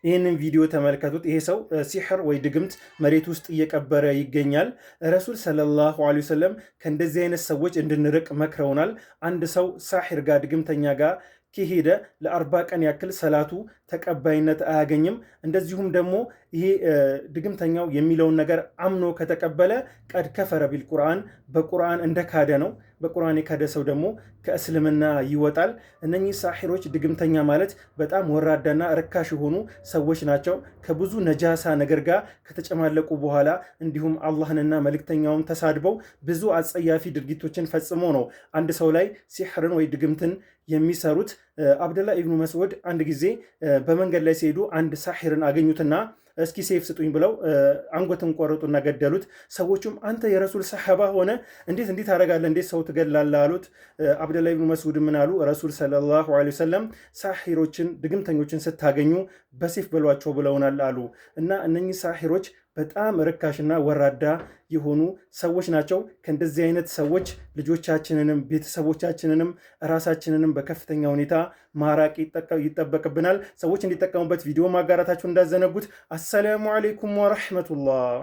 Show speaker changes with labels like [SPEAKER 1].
[SPEAKER 1] ይህንን ቪዲዮ ተመልከቱት። ይሄ ሰው ሲሕር ወይ ድግምት መሬት ውስጥ እየቀበረ ይገኛል። ረሱል ሰለላሁ ዐለይሂ ወሰለም ከእንደዚህ አይነት ሰዎች እንድንርቅ መክረውናል። አንድ ሰው ሳሒር ጋር፣ ድግምተኛ ጋር ከሄደ ለ40 ቀን ያክል ሰላቱ ተቀባይነት አያገኝም። እንደዚሁም ደግሞ ይሄ ድግምተኛው የሚለውን ነገር አምኖ ከተቀበለ قد كفر بالقرآن፣ በቁርአን እንደካደ ነው። በቁርአን የካደ ሰው ደግሞ ከእስልምና ይወጣል። እነኚህ ሳሒሮች፣ ድግምተኛ ማለት በጣም ወራዳና ርካሽ የሆኑ ሰዎች ናቸው። ከብዙ ነጃሳ ነገር ጋር ከተጨማለቁ በኋላ እንዲሁም አላህንና መልእክተኛውን ተሳድበው ብዙ አጸያፊ ድርጊቶችን ፈጽሞ ነው አንድ ሰው ላይ ሲሕርን ወይ ድግምትን የሚሰሩት። አብደላ ኢብኑ መስዑድ አንድ ጊዜ በመንገድ ላይ ሲሄዱ አንድ ሳሒርን አገኙትና እስኪ ሴፍ ስጡኝ ብለው አንገቱን ቆረጡና ገደሉት። ሰዎቹም አንተ የረሱል ሰሓባ ሆነህ እንዴት እንዲህ ታደርጋለህ? እንዴት ሰው ትገድላለህ? አሉት። አብደላ ኢብኑ መስዑድ ምን አሉ? ረሱል ሰለላሁ ዐለይሂ ወሰለም ሳሒሮችን፣ ድግምተኞችን ስታገኙ በሴፍ በሏቸው ብለውናል አሉ። እና እነኚህ ሳሒሮች በጣም ርካሽና ወራዳ የሆኑ ሰዎች ናቸው። ከእንደዚህ አይነት ሰዎች ልጆቻችንንም ቤተሰቦቻችንንም ራሳችንንም በከፍተኛ ሁኔታ ማራቅ ይጠበቅብናል። ሰዎች እንዲጠቀሙበት ቪዲዮ ማጋራታችሁን እንዳትዘነጉት። አሰላሙ አለይኩም ወረሕመቱላህ።